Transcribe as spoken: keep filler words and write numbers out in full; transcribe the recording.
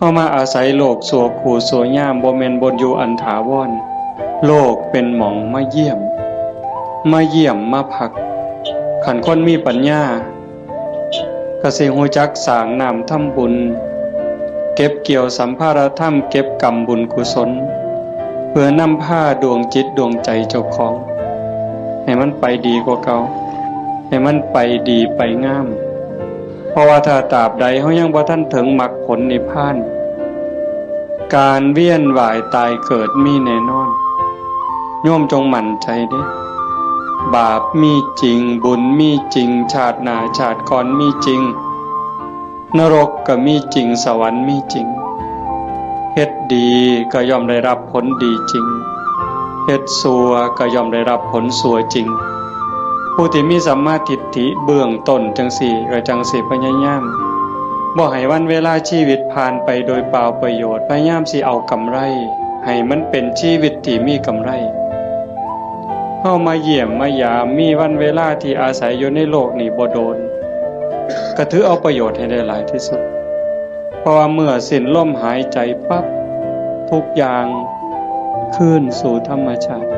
เฮามาอาศัยโลกชั่วครูชั่วยาม บ่แม่นบ่อนอยู่อันถาวร โลกเป็นหม่องมาเยี่ยม มาเยี่ยมมาพัก คันคนมีปัญญา ก็สิฮู้จักสร้างน้ำทำบุญ เก็บเกี่ยวสัมภาระธรรม เก็บกำบุญกุศล เพื่อนำพาดวงจิตดวงใจเจ้าของ ให้มันไปดีกว่าเก่า ให้มันไปดีไปงาม เพราะว่าถ้าตราบใดเฮายังบ่ทันถึงมรรคผลนิพพาน การเวียนว่ายตายเกิดมีแน่นอน โยมจงมั่นใจเด้ บาปมีจริง บุญมีจริง ชาติหน้าชาติก่อนมีจริง นรกก็มีจริง สวรรค์มีจริง เฮ็ดดีก็ย่อมได้รับผลดีจริง เฮ็ดชั่วก็ย่อมได้รับผลชั่วจริง ผู้ที่มีสัมมาทิฏฐิเบื้องต้นจั่งซี้ ก็จั่งสิพยายาม บ่ให้วันเวลาชีวิตผ่านไปโดยเปล่าประโยชน์ พยายามสิเอากำไร ให้มันเป็นชีวิตที่มีกำไร เฮามาเยี่ยมมายาม มีวันเวลาที่อาศัยอยู่ในโลกนี้บ่โดน ก็ถือเอาประโยชน์ให้ได้หลายที่สุด เพราะว่าเมื่อสิ้นลมหายใจปั๊บ ทุกอย่างคืนสู่ธรรมชาติ